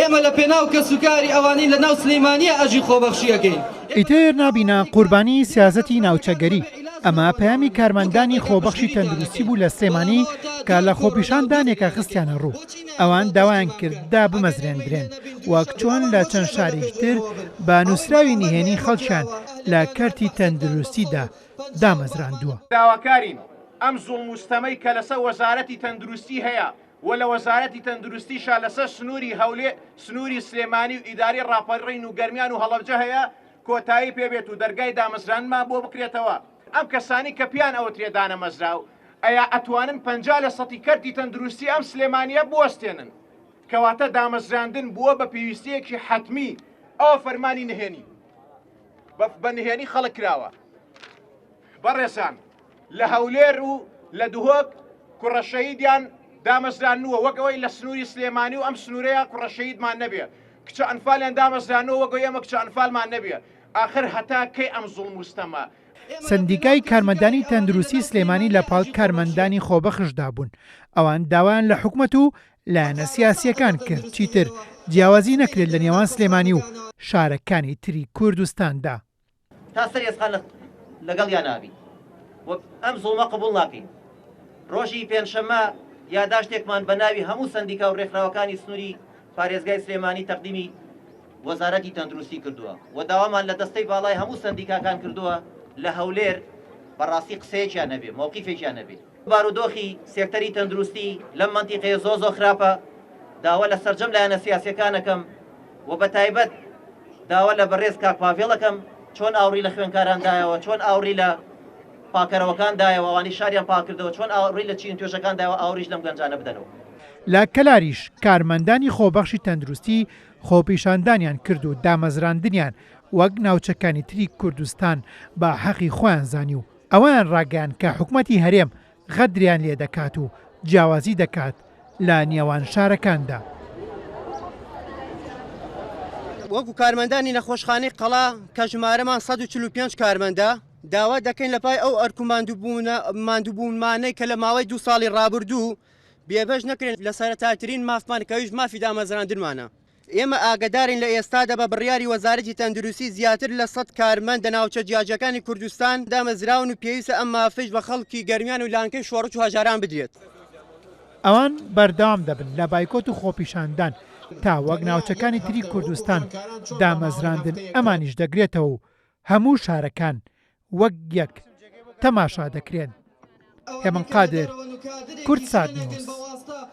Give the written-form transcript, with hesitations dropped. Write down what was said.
ئێمە لە پێناو کەسوکاری ئەوانەی لە ناو سلیمانیە ئەژی خۆبەخشی ئەکەین. ئیتر نابینە قوربانی سیاسەتی ناوچەگەری، ئەمە پەیامی کارمەندانی خۆبەخشی تەندروستی بوو لە سلێمانی کە لە خۆپیشاندانێکا خستیانە ڕوو، ئەوان داوایان کرد دابمەزرێندرێن وەک چۆن لە چەند شارێکی تر بە نووسراوی نهێنی خەڵکیان لە کەرتی تەندروستیدا دامەزراندووە. داواکارین ئەم زوڵم و ستەمەی کە لەسەر وەزارەتی تەندروستی هەیە و لە وەزارەتی تەندروستیشا لەسەر سنووری هەولێ سنووری سلێمانی و ئیدارەی ڕاپەڕین و گەرمیان و هەڵەبجە هەیە کۆتایی پێ بێت و دەرگای دامەزراندنمان بۆ بکرێتەوە. ئەم کەسانەی کە پێیان ئەوترێ دانەمەزراو ئەیا ئەتوانن 50 لە سەتی کەرتی تەندروستی ئەم سلێمانیە بوەستێنن؟ کەواتە دامەزراندن بووە بە پێویستیەکی حەتمی. ئەوە فەرمانی نهێنی بە نهێنی خەڵک کراوە. بەڕێزان لە هەولێر و لە دهۆک کوڕە شەهیدیان دامەزراندووە وەک ئەوەی لە سنووری سلێمانی و ئەم سنوورەیە کوڕە شەهیدمان نەبێ کچە ئەنفالیان دامەزراندووە وەک ئەوەی ئێمە کچە ئەنفالمان نەبێ ئاخر هەتا کەی ئەم زوڵم و ستەمە؟ سەندیکای کارمەندانی تەندروستی سلێمانی لە پاڵ کارمەندانی خۆبەخشدا بوون، ئەوان داوایان لە حکومەت و لایەنە سیاسییەکان کرد چیتر جیاوازی نەکرێت لە نێوان سلێمانی و شارەکانی تری کوردستاندا. تا سەر ئێسقان لەگەڵیان نابین و ئەم زوڵمە قبوڵ ناکەین. ڕۆژی پێنجشەممە یاداشتێکمان بە ناوی هەموو سەندیکا و ڕێکخراوەکانی سنووری پارێزگای سلێمانی تەقدیمی وەزارەتی تەندروستی کردووە و داوامان لە دەستەی باڵای هەموو سەندیکاکان کردووە لە هەولێر بەڕاستی قسەیەکیان هەبێ، مەوقیفێکیان هەبێ. بارودۆخی سێکتەری تەندروستی لەم مەنتیقەیە زۆر زۆر خراپە، داوا لە سەرجەم لایەنە سیاسیەکان ئەکەم و بە تایبەت داوا لە بەڕێز کاک پاڤێڵ ئەکەم چۆن ئاوڕی لە خوێنکاران دایەوە، چۆن ئاوڕی لە پاکەرەوەکان دایەوە، ئەوانەی شاریان پاکردەوە، چۆن ئاوڕی لە چین توێژەکان دایەوە ئاوڕیش لەم گەنجانە بدەنەوە. لە کەلاریش کارمەندانی خۆبەخشی تەندروستی خۆپیشاندانیان کرد و دامەزراندنیان وەک ناوچەکانی تری کوردستان بە حەقی خۆیان زانی و ئەوەیان ڕاگەیاند کە حکومەتی هەرێم غەدریان لێ دەکات و جیاوازی دەکات لە نێوان شارەکاندا. وەکو کارمەندانی نەخۆشخانەی قەڵا کە ژمارەمان 145 کارمەندە، داوا دەکەین لە پای ئەو ئەرک و ماندووبوونمانەی کە لە ماوەی دوو ساڵی ڕابردوو بێبەش نەکرێن لە سەرەتاترین مافمان کە ئەویش مافی دامەزراندنمانە. ئێمە ئاگەدارین لە ئێستادا بە بڕیاری وەزارەتی تەندروستی زیاتر لە سەد کارمەند لە ناوچە جیاجیاکانی کوردستان دامەزراون و پێویستە ئەم مافەیش بە خەڵکی گەرمیان و لانکەی شۆڕش و هەژاران بدرێت. ئەوان بەردەوام دەبن لە بایکۆت و خۆپیشاندان تا وەک ناوچەکانی تری کوردستان دامەزراندن ئەمانیش دەگرێتەوە و هەموو شارەکان وەک یەک تەماشا دەکرێن. هێمن قادر، کوردسات نیوز.